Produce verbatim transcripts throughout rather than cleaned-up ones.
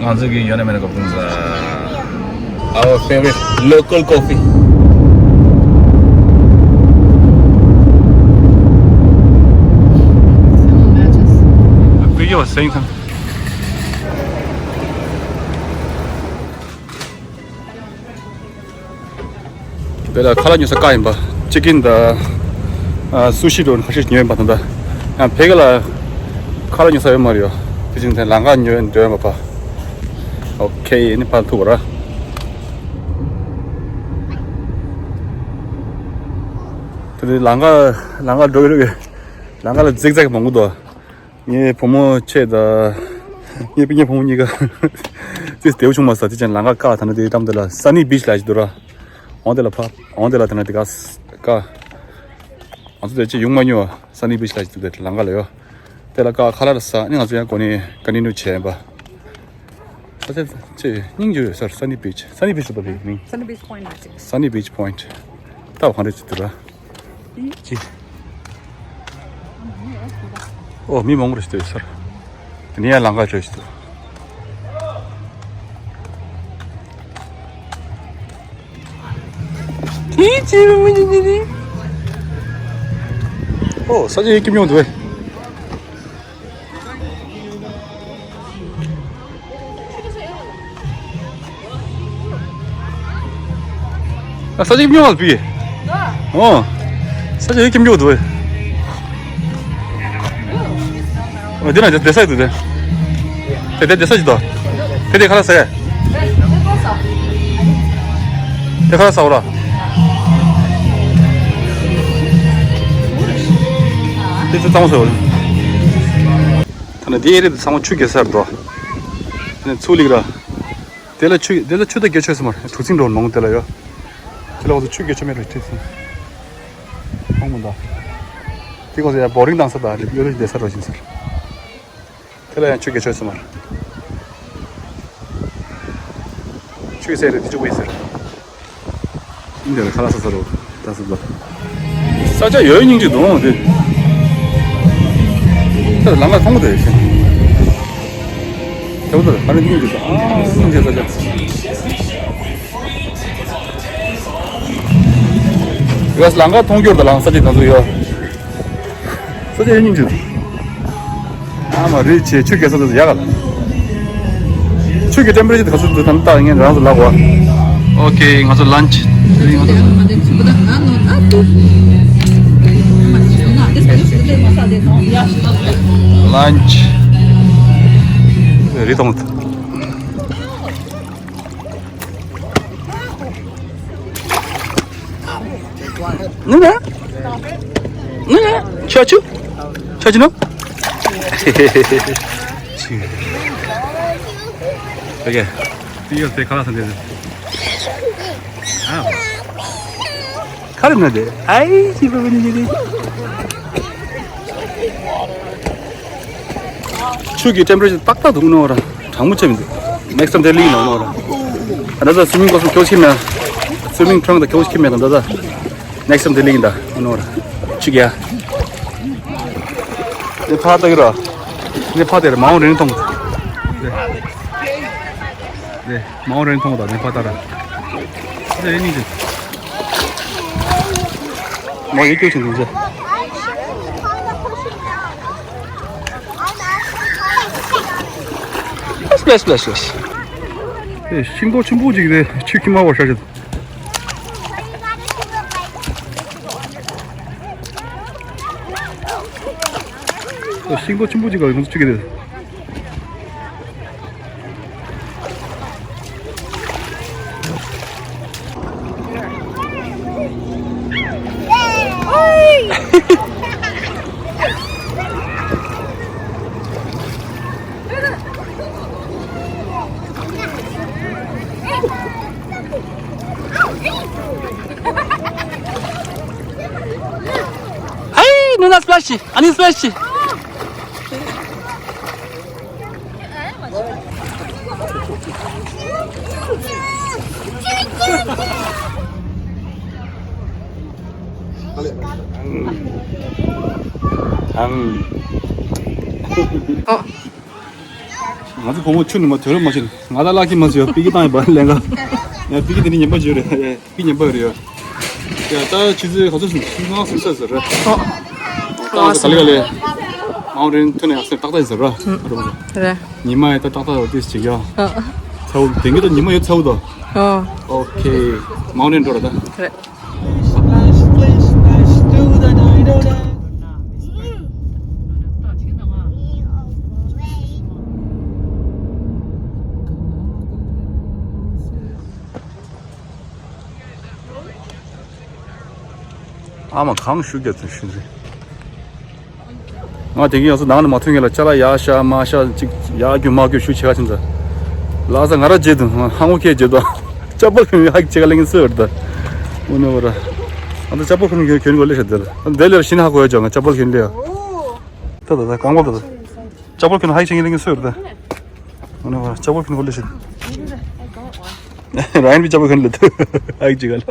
ང་ཚོ་གི་ཡོད་ན་མེད་ན་གོ་ཕུང་ཟ། Our favorite local coffee. Video was saying something. དེ་ལ་ཁ་ལག་ཉོ་ས་དཀའ་ཡིན་པ། ཅི་ཀིན་དང་། ཨ། སུ་ཤི་འདྲ་ཁ་ཤས་ཉོས་ཡིན་པ་དང་། ད་ཡང་ཕ་གི་ལ་ཁ་ལག་ཉོ་ས་ཡོད་མ་རེད་ཡོ། དེ་བཞིན་དེ་ལམ་ཁ་ཉོས་འགྲོ་ཡོད་མ་པ། ཨོ་ཁེ། ནི་ཕར་ཐུག་པ་ར། དེ་ནི་ལམ་ཁ་ལམ་ཁ་འགྲོ་གི་རེད། ལམ་ཁ་ལ་ཛིག་ཛེག་མང་པོ་འདུག་ངའི་བུ་མོ་ཆེ་དང་། ངའི་སྤུན་ཀྱག་བུ་མོ་གཉིས་ཀ་ཙི་བདེ་པོ་བྱུང་མ་སོང་། དེ་ཅན་ལམ་ཁ་བཀག་ད་ནི་དེ་གཏམ་དེ་ལ་སན་ནི་བིཆ་ལ་ཞིག་འདུག་ར། འོང་དེ་ལ་ཕ། འོང་དེ་ལ་ད་ནི་དེ་ག་བཀག་ང་ཚོ་དེ་ཅི་ཡོང་མ་མྱོང་། སན་ནི་བིཆ་ལ་ཞིག་འདུག་དེ་ལམ་ཁ་ལ་ཡོ། དེ་ལ་བཀག་ཁ་ལག་ཟ་ནི་ང་ཚོ་ཡང་གོ་ནི་ཀ་ནི་ནུ་བྱས་པ། ས་ཆ་ཆེ་སྙིང་རྗེ་ཡོད་སར། སན་ནི་བིཆ། སན་ནི་བིཆ་ཟེར་བ་རེད་མིང་། Sunny Beach Point, I think. Sunny Beach Point. ལྟ་བ་གང་འདྲ་ཅིག་འདུག་ར། ཅི། ཨོ་མི་མང་པོ་རེ་ཞིག་འདུག་ཡོད་སར། དེ་ནས་ཡང་ལམ་ཁ་བྲོས་ཤིག་འདུག་ཨོ་ས་ཆ་ཡེ་སྐྱིད་མྱོང་འདུག་ཨེ། ཨ་ས་ཆ་སྐྱིད་མྱོང་བ་བི། ཨོ། ས་ཆ་ཡེ་སྐྱིད་མྱོང་འདུག་ཨེ། འོ་འདི་ན་བསྡད་ས་ཡོད་འདུག་སྟེ། དེ་དེ་བསྡད་ས་ཞིག་འདུག་དེ་དེ་ཁ་ལག་ཟ་ཡ། དེ་ཁ་ལག་ཟ་འོ་ར། དེ་ཚོ་གཙང་མ་བཟོ་འོ། ད་ནི་དེ་ཨེ་རི་དེ་ཚང་མ་ཆུ་རྒྱག་ས་རེད་འདུག་དེ་ནི་ཚུར་སླེབས་ར། དེ་ལ་ཆུ་དེ་ལ་ཆུ་ད་རྒྱག་ཆོག་ས་མ་རེད། གྲུ་གཟིངས་འགྲོ་མང་དེ་ལ་ཡོད། དེ་ལ་འོ་ཚོ་ཆུ་རྒྱག་ཆོག་མེད་རེད་ཁྲིད་སོང་། མང་མོ་འདུག་དེ་གོ་ས་ཡ་བོ་རིང་བཏང་ས་དང་གཡོ་ལོས་བསྡད་ས་འགྲོ་བཞིན་ཟེར། དེ་ལ་ཡང་ཆུ་རྒྱག་ཆོག་ས་མ་རེད། ཆུ་ཟེར་རེད་དེ་ཆུ་བོ་ཡིན་ཟེར། འདི་འདྲ་ཁ་ལག་ཟ་ས་རོ། ད་ཟ་ས། ས་ཆ་ཡོད་སྙིང་རྗེ་འདུག་དེ། ད་ལམ་ཁ་མཐོང་གི་འདུག་ཤིང་། དེ་བོ་ད་ཧ་ལས་སྙིང་རྗེ་འདུག་ཨ་སྙིང་རྗེ་ས་ཆ། ཡོད་ལམ་ཁ་མཐོང་རྒྱུར་ད་ལམ་ས་ཆ་ད་ཚོ་ཡོད། ས་ཆ་ཡོད་སྙིང་རྗེ་འདུག་ཨ་མ་རེད་ཆེ་ཆུ་རྒྱག་ས་དེ་ཡག་ག་ལ། ཆུ་གི་ཊེམ་པེ་རེ་ཅར་དེ་ག་ཚོད་འདུག་ད་ལྟ་ངས་རང་ཚོ་ལབ་དགོས། ཨོ་ཁེ། ང་ཚོ་ལན་ཆི། ལན་ཆི། རི་མཐོང་ཐལ། ནི་ན། ནི་ན། ཆ་ཆུ། ཆ་ཆུ་ནོ། ཆུ། ཨོ་ཁེ། དེ་ཡོད་དེ་ཁ་ལག་ཟ་འདི། ཨ། ཁ་རེ་ན་དེ། ཨའི་ཅི་བ་བ་ནི་ནི། ཆུ་གི་ཊེམ་པེ་རེ་ཅར་ཏག་ཏག་འདུག་ནོ་ར། གྲང་མོ་ཆེ་མི་འདུག་ནེགསི་ཊེམ་དེ་ལིང་ནོ་ནོ་ར། ཨ་ད་ད་སུའི་མིང་གོ་སོང་ཁྱོད་ཤི་མེད། སུའི་མིང་ཁྲང་ད་ཁྱོད་ཤི་མེད་ད་ད་ད། ནེགསི་ཊེམ་དེ་ལིང་ད་ནོ་ར། ཆུ་གི་ཡ། ནི་ཕ་ད་གི་ར། ནི་ཕ་དེ་ར་མ་འོང་རེན་ཐོང་། ནི་མ་འོང་རེན་ཐོང་ད་ནི་ཕ་ད་ར། དེ་ནི་ཅི། མོ་ཡིད་སྐྱོ་ཞིག་འདུག་ཟེར། སྤེ་སྤེ་སྤེ་སྤེ། ཨེ་ཤིང་སྡོང་ཆེན་པོ་ཅིག་རེད། ཆུ་ཁྱི་མ་བར་ཤ་ཞིག་ཤིང་སྡོང་ཆེན་པོ་ཅིག་ག་ང་ཚོ་ཆུ་གི་རེད། ཧེ། ནུ་ན་སི་པི་ལེ་ཤི། ཨ་ནི་སི་པི་ལེ་ཤི། ཨང་། ཨང་། ཨོ། ང་ཚོ་བུ་མོ་ཆུ་ནི་མ་དོད་རོགས་མ་བྱེད། ང་ད་ལག་ཁྱི་མ་ཟེར་ཡ་པི་ཀི་བཏང་ཡིན་པ་ལན་ག་ཡ་པི་ཀི་དེ་ནི་ཉན་པ་བརྗོད་རེད། ཡ་པི་ཀི་ཉན་པ་རེད་ཡ། ཡ་ད་ཆུ་ཚོད་ག་ཚོད་སོང་ཆུ་ཚོད་ལྔ་སོང་ས་ཟེར་ར། ཨོ། ད་ང་ཚོ་ག་ལེ་ག་ལེ་མའོན་རེན་ཐོན་ནས་ཡག་སེ་ཏག་ཏག་ཡིན་ཟེར་ར། རེད། ཉི་མ་ཡ་ད་ཏག་ཏག་ཡོད་དེ་ཅིག་ཡ། ཨོ། ཚ་བོ་དེང་གི་ད་ཉི་མ་ཡོད་ཚ་བོ་ད། ཨོ། ཨོ་ཁེ། མའོན་རེན་འགྲོ་ར་ད། རེད། ཨ་མ་གང་ཞུ་རྒྱ་ཚོད་ཤུན་རེད། ང་དེ་གི་ཡང་སུ་ནང་ནས་མ་ཐོན་གི་ལ་ཅ་ལག་ཡར་བཞག་མར་བཞག་ཅིག་ཡར་རྒྱུག་མར་རྒྱུག་ཞུ་བྱེད་ག་ཕྱིན་ཚར། ལགས་ས་ང་ར་བརྗེད་འདུག་ཧང་ངོ་ཁྱེད་བརྗེད་འདུག་ཅ་པོ་ཁྱོད་ཧ་ཅེ་ག་ལེ་ངན་སུ་ཡོད་ད། འུ་ནོ་བ་ར། ཨ་ད་ཅ་པོ་ཁྱོད་ཁྱོད་གོ་ལེ་ཤ་དེ་ལ་དེ་ལེར་ཤིན་ཧ་གོ་ཡ་ཅང་ང་ཅ་པོ་ཁྱོད་ལེ་ཡ། ད་ད་ད་གང་བ་ད་ད། ཅ་པོ་ཁྱོད་ཧ་ཅེ་ག་ལེ་ངན་སུ་ཡོད་ད། འུ་ནོ་བ་ར་ཅ་པོ་ཁྱོད་གོ་ལེ་ཤ། ར་ཡན་པི་ཅ་པོ་ཁྱོད་ལེ་ད། ཧ་ཅེ་ག་ལེ།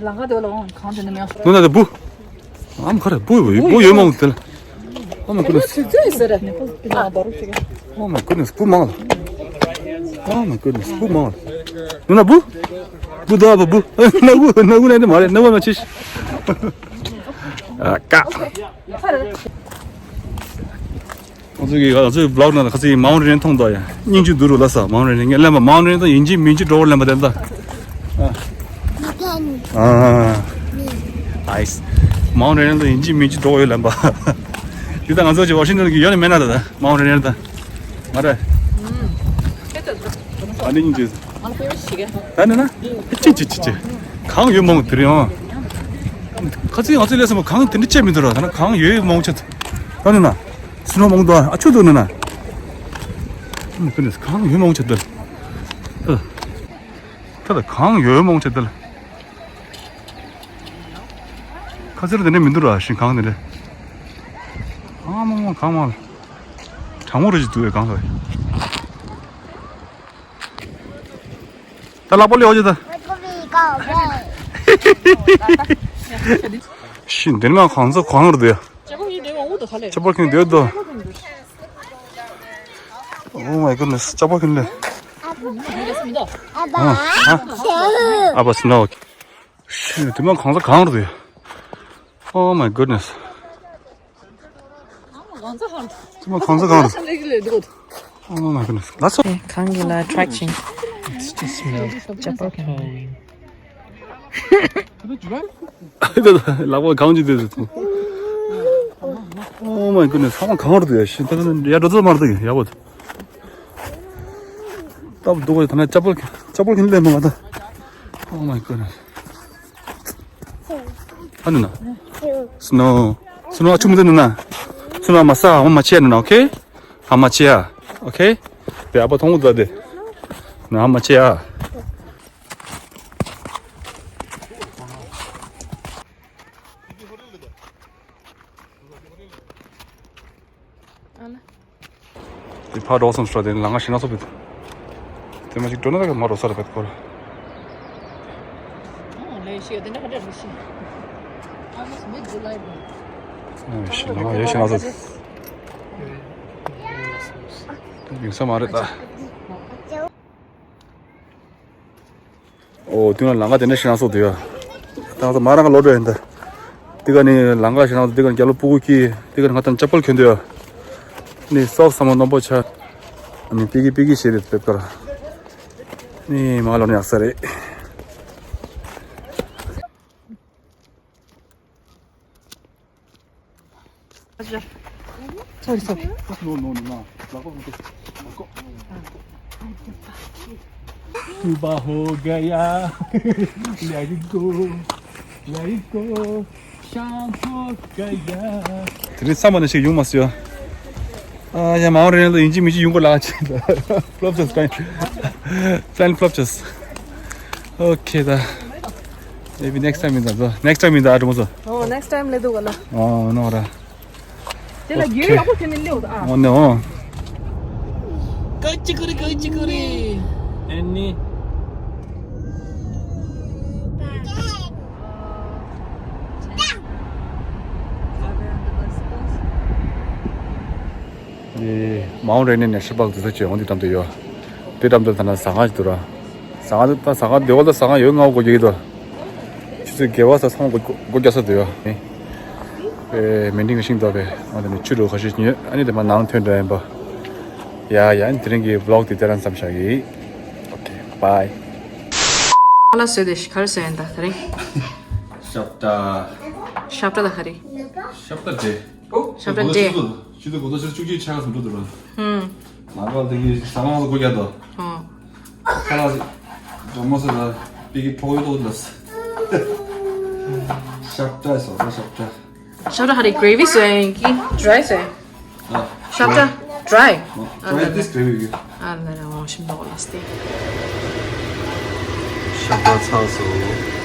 ལང་ག་དེ་ལ་འོང་གང་དེ་ནི་མེད། ནུ་ན་ད་བུ། ཨམ་ཁ་རེ་བུ་བུ་བུ་ཡོད་མང་དེ་ལ། Oh my goodness. Oh my goodness. བུ་མང་ལ། Oh my goodness. བུ་མང་ལ། ནུ་ན་བུ། བུ་ད་བུ་བུ། ན་བུ་ན་བུ་ན་འདི་མ་རེད་ན་བུ་མ་ཆིས། ཨ་ཀ། ང་ཚོ་གི་ང་ཚོའི་བི་ལོག་ནང་ལ་ཁ་སང་མའོན་རེན་མཐོང་དོ་ཡ། སྙིང་རྗེ་འདུག་རུ་ལ་ས་མའོན་རེན་ངས་ལན་པ་མའོན་རེན་དང་ཡིན་གཅིག་མིན་གཅིག་འགྲོ་བར་ལན་པ་དེ་འདྲ། ཨ། ཨ། ཨའིས། མའོན་རེན་དང་ཡིན་གཅིག་མིན་གཅིག་འགྲོ་བར་ཡོད་ལན་པ། དེ་ལྟར་ང་ཚོ་ཅིག་ཝ་ཤིང་ཊོན་གི་ཡོད་ནི་མེད་ན་ད་ད་མའོན་རེན་དང་། ང་རེ། ཨ་ནི་སྙིང་རྗེ། ད་ནི་ན། ཅི་ཅི་ཅི་ཅི། གང་ཡོད་མང་དེ་རེད་ཨང་། ཁ་ཚིག་ང་ཚོའི་ལས་སེམས་པ་གང་དེ་འདྲ་བཅད་མི་འདུག་ར་ད་ན་གང་ཡོད་མང་ཆེ། ད་ནི་ན། སི་ནོ་མང་དུ་ཨ་ཆུ་འདུག་ནི་ན། ཨ་ནི་ཀུན་ནས་གང་ཡོད་མང་ཆེ་དེ། ཨ། ད་ད་གང་ཡོད་མང་ཆེ་དེ། ཁ་ཚིག་དེ་འདྲ་མི་འདུག་ར་ཞིང་གང་དེ་འདྲ། གང་མང་མང་གང་མང་ལ། གྲང་མོ་རེ་ཞིག་འདུག་བས་གང་ལ། ད་ལག་པ་ལེའོ་ཇི་ད། ཤི་འདིར་མ་གང་ཚ་གང་རུ་དུ་ཡ། ཅ་པོ་ཁྱོད་འདིར་འོང་དུ་ཁ་ལེ། ཅ་པོ་ཁྱོད་འདིར་དུ། Oh my goodness. ཅ་པོ་ཁྱོད་ལེ། ཨ་བ། ཨ་བ་སི་ནོ། ཤི་འདིར་མ་གང་ཚ་གང་རུ་དུ་ཡ། Oh my goodness. ཅི་མ་གང་ས་གང་རེད། Oh my goodness. That's all. ཨེ་གང་གི་ལ་ཊེག་ཅིང་། It just smells. ཅ་པོ་ཁྱོད། ལག་པ་གང་ཅི་དེ་ཟེར། Oh my goodness. ཚང་མ་གང་རེད་ཡ་ཤི་ད་ཡ་འགྲོ་ཚོད་མ་རེད་ཡ་བོ། སྟབས་སྡུག་པ་ད་ན་ཅ་པོ་ཅ་པོ་ཁྱོད་ལེན་མ་ད། Oh my goodness. ཨ་ནི་ན། སི་ནོ། སི་ནོ་ཨ་ཆུ་མི་འདུག་ནི་ན། སི་ནོ་ཨ་མ་ས་ཨ་མ་ཆེ་ནི་ན་ཨོ་ཁེ། ཨ་མ་ཆེ་ཨ། ཨོ་ཁེ། དེ་ཨ་པ་ཐོང་གུ་ད་དེ། ན་ཨ་མ་ཆེ་ཨ། ཨ་ལ། དེ་ཕར་འགྲོ་སོང་ཤོག་དེ་ལང་ང་ཤི་ན་སོ་བེད། དེ་མ་ཞིག་འགྲོ་ན་ད་མ་འགྲོ་ས་རེད་བེད་ཁོ་ལ། ཨོ་ལེ་ཤི་ཡོད་དེ་འདྲ་ག་འདྲ་རེད་ཤི། I must make the light. ཨོ་ཤི་ལང་ང་ཡོད་ཤི་ན་སོ། ཡིན་ས་མ་རེད་ད། ཨོ་དུས་ན་ལང་ཀ་དེ་འདྲ་ཞིག་ན་སོགས་དུས་ཡ། ད་ང་ཚོ་མ་རང་ག་ལོ་འགྲོ་ཡིན་ད། དེ་ག་ནི་ལང་ཀ་ཞིག་ན་སོགས་དེ་ག་ནི་རྒྱ་ལོ་སྤུ་གུ་ཁྱི་དེ་ག་ནི་ང་ད་ཅ་པལ་གྱོན་དུས་ཡ། ནི་སོགས་ས་མ་རྣོན་པོ་ཆ། ནི་པི་ཀི་པི་ཀི་ཞེས་རེད་པེ་པར། ནི་མ་ལོ་ནི་ཡག་ས་རེད། Sorry, sorry. No, no, no, no. Let go, let go. Let go. तू बा हो गया। Let it go. Let it go. शाम हो गया. དེ་རིང་ས་མ་ནས་ཞིག་ཡོང་མ་སོང་ཡ། ཨ་ཡ་མའོན་རེན་ལ་ཡིན་གཅིག་མིན་གཅིག་ཡོང་གི་ལ་ཅི། Flop་ཅེས་ཀ་ཡིན། Plan flop་ཅེས། Okay ད། Maybe next time ཡིན་ད་ཚོ། Next time ཡིན་ད་ཨ་དྲུང་མོ་ཚོ། Oh, next time ལེ་དུ་ག་ལ། Oh no ར། དེ་ལ་རྒྱུ་ཡག་པོ་དེ་ནི་ལེའོ་ད་ཨ། Oh no. ཀ་ཅི་ཀུ་རི་ཀ་ཅི་ཀུ་རི། ཨེ་ནི། མའོན་རེ་ནི་ནེ་ཤ་ནལ་པཱརྐ་དེ་ཚོ་བྱས་འོང་དེ་འགྲམ་དུ་ཡོད། དེ་འགྲམ་དུ་ད་ན་ཟ་ཁང་ཞིག་འདུག་ར། ཟ་ཁང་དུ་ད་ཟ་ཁང་དེ་བ་ད་ཟ་ཁང་ཡོད་ང་སྒོ་རྒྱག་གི་འདུག་ཆུ་ཚོད་བརྒྱད་པ་ས་ཚང་མ་སྒོ་སྒོ་རྒྱག་ས་འདུག་ཡོད། ཨེ། མེ་འདི་ག་ཤིང་འདུག་པས་ང་དེ་ནས་ཆུ་རུ་ཁ་ཤས་ཉོས་ཨ་ནི་དེ་མ་ནང་ཐོན་འགྲོ་ཡིན་པ། ཡ་ཡ་ཨ་ནི་དེ་རིང་གི་བི་ལོག་དེ་དེ་རང་མཚམས་བཞག་གི། ཨོ་ཁེ་བྷའི། ཨ་ལ་བཟོས་དེ་ག་རེ་བཟོས་ཡིན་ད་དེ་རིང་། ཤབ་ཏ། ཤབ་ཏ་ད་ག་རེ། ཤབ་ཏ་དེ། ཤབ་ཏ་དེ། ཆུ་ཚོད་དགུ་ཐོག་ཆུ་ཚོད་བཅུ་གཅིག་ཆ་ག་སུ་འགྲོ་འདུག་ར། ཧུམ། ང་ག་དེ་གི་ས་མང་སུ་སྒོ་རྒྱག་འདུག་ཨོ། ཁ་ལག་ཅིག་འགྲོ་མ་སོང་ལ་པི་ཀི་ཕོག་ཡོད་དོ་ལ། ཤབ་ཏ་སོ་ད་ཤབ་ཏ། ཤབ་ཏ་ཧ་རི་གྲེ་བི་སོ་ཡིན་གི་ཌ་རའི་སོ་ཡིན། ཨ། ཤབ་ཏ་ཌ་རའི། ཌ་རའི་དིས་གྲེ་བི་གི། ཨ་ལ་ལ་འོ་ཤིམ་ཏོག་ལ་སྟེ། ཤབ་ཏ་ཚར་སོང་།